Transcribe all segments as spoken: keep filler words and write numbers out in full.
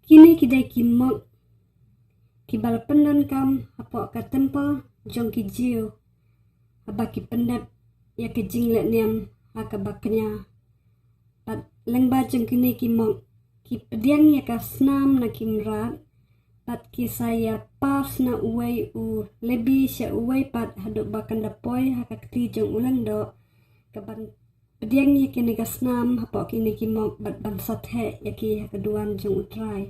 Kine ki dei ki mok kiba la pyndonkam hapoh ka templ jong ki Jiw, haba ki pyndep ïa ka jinglehniam ha kaba kñia. Bad lyngba jong kine ki mok ki pdiang ïa ka snam na ki mrad, bad ki sa ïa pass na uwei u Lebi sha uwei pat haduh ba kan da poi ha ka kti jong u lyngdoh, kaban pdiang ïa kine ka snam hapoh kine ki mok bad ban sa theh ïa ki ha ka duwan jong U Trai.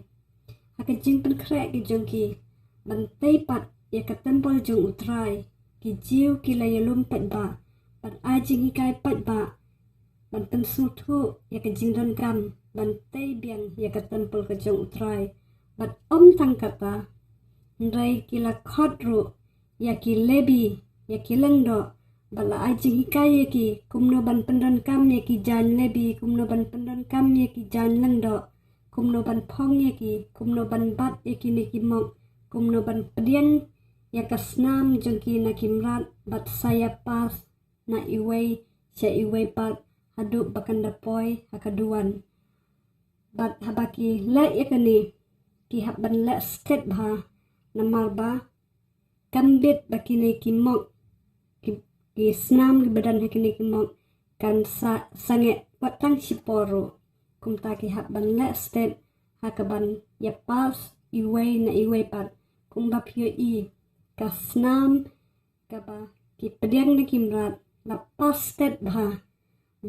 Ha ka jingpynkhreh ki jong ki ban tei pat ïa ka templ jong U Trai, ki Jiw ki la ïalum paidbah, ban ai jinghikai paidbah, ban pynsngewthuh ïa ka jingdonkam ban tei biang ïa ka templ ka jong U Trai. Bad ym tang kata, hynrei ki la khot ruh ïa ki Lebi, ïa ki lyngdoh, bad la ai jinghikai ïa ki kumno ban pyndonkam ïa ki jaiñ Lebi, kumno ban pyndonkam ïa ki jaiñ lyngdoh, kumno ban phong ïa ki, kumno ban bat ïa kine ki mok, kumno ban pdiang ïa ka snam jong ki na ki mrad, bad sa ïa pass na iwei sha iwei pat haduh ba kan da poi ha ka duwan. Bad haba ki leh ïa kane, ki hap ban leh stet bha, namar ba kam bit ba kine ki mok, ki, ki snam kiba don ha kine ki mok kan sa, sangeh wat tang shipor ruh. Kumta ki hap ban leh stet ha kaban ïa pass iwei na iwei pat. Kumba phi ïohi, ka snam kaba ki pdiang na ki mrad la pass stet bha.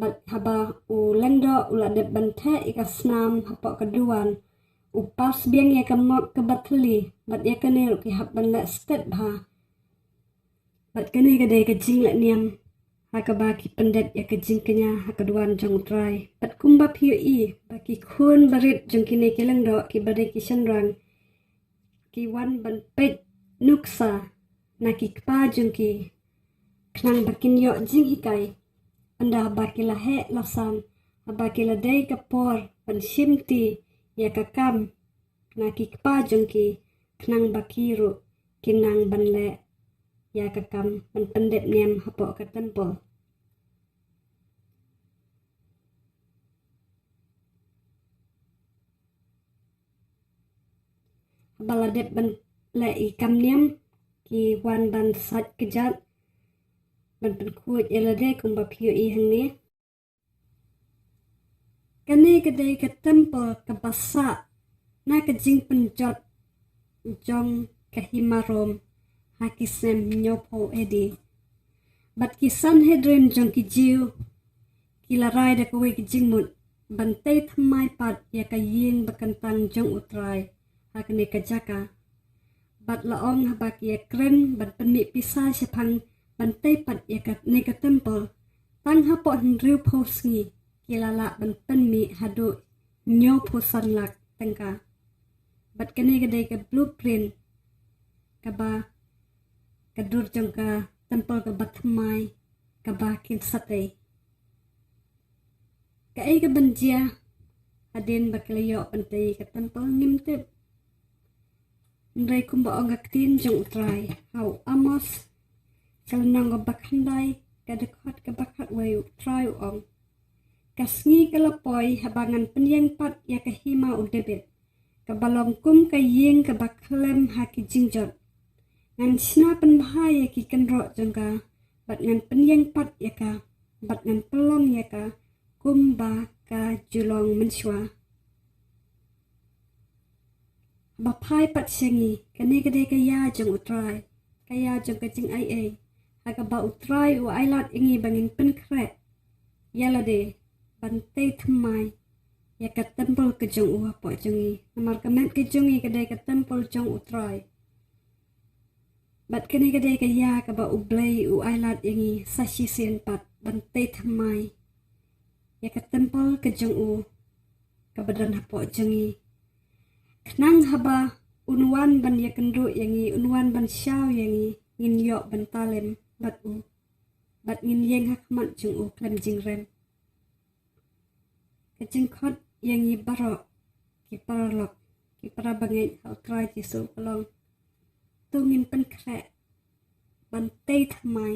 Bad haba u lyngdoh u la dep ban theh ïa ka snam hapoh ka duwan, u pass biang ïa ka mok kaba thylli, bad ïa kane ruh ki hap ban leh stet bha. Bad kane ka dei ka jinglehniam ha kaba ki pyndep ïa ka jingkñia ha ka duwan jong U Trai. Bad kumba phi ïohi ba ki khun barit jong kine ki lyngdoh kiba dei ki shynrang, ki wan ban peit nuksa na ki kpa jong ki, khnang ba kin ïoh jinghikai. Ynda haba ki la heh la san, haba ki la dei ka por ban shimti ïa ka kam na ki kpa jong ki, khnang ba ki ruh kin nang ban leh ïa ka kam ban pyndep niam hapoh ka templ. Haba la dep ban leh ïa ka kam niam, ki wan ban sait kjat, ban pynkhuid ïa lade kumba phi ïohi hangne. Kane ka dei ka templ kaba sah na ka jingpynjot jong ka hima Rom ha ki snem hynñiewphew A D. Bad ki Sanhedrin jong ki Jiw ki la rai da kawei ka jingmut ban tei thymmai pat ïa ka ïing bakyntang jong U Trai ha kane ka jaka. Bad la ong haba ki ïakren ban pynmih pisa shaphang ban tei pat ïa kane ka templ, tang hapoh hynriewphew sngi ki la lah ban pynmih haduh hynñiewphew san lak tyngka. Bad kane ka dei ka blueprint kaba ka dur jong ka templ kaba thymmai kaba kin sa tei. Kaei kaban jia hadien ba ki la ïoh ban tei ka templ ngim tip. Hynrei kumba ong ka ktien jong U Trai ha u Amos, ka lynnong kaba khyndai, ka dkhot kaba khatwei, U Trai u ong: Ka sngi ka la poi haba ngan pynïeng pat ïa ka hima u Dabid, kaba long kum ka ïing kaba khlem ha ki jingjot. Ngan shna pynbha ïa ki kynroh jong ka, bad ngan pynïeng pat ïa ka, bad ngan pynlong ïa ka kumba ka ju long mynshuwa. Haba phai pat sha ngi, kane ka dei ka ïa jong U Trai, ka ïa jong ka jingaiei, ha kaba U Trai u ailad ïa ngi ba ngin pynkhreh ïa lade ban tei thymmai ïa ka templ ka jong u hapoh jong ngi. Namar ka met ka jong ngi ka dei ka templ jong U Trai. Bad kane ka dei ka ïa kaba U Blei u ailad ïa ngi sa shisien pat ban tei thymmai ïa ka templ ka jong u kaba don hapoh jong ngi, khnang haba un wan ban ïakynduh ïa ngi, un wan ban shaw ïa ngi, ngin ïoh ban talem bad u, bad ngin ïeng ha khmat jong u khlem jingrem. Ka jingkhot ïa ngi baroh ki paralok, ki parabangeit ha U Trai Jisu ka long: To ngin pynkhreh ban tei thymmai,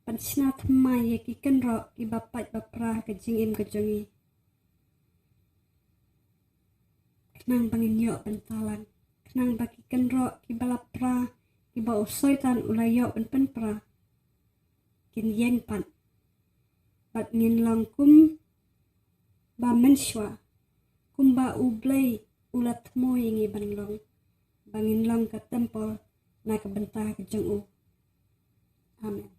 ban shna thymmai ïa ki kynroh kiba pait ba pra ha ka jingim ka jong ngi, khnang ba ngin ïoh ban thalang, khnang ba ki kynroh kiba la pra, kiba u Soitan u la ïoh ban pynpra, kin ïeng pat, bad ngin long kumba mynshuwa, kumba U Blei u la thmu ïa ngi ban long, ba ngin long ka templ na ka bynta ka jong u. Amen.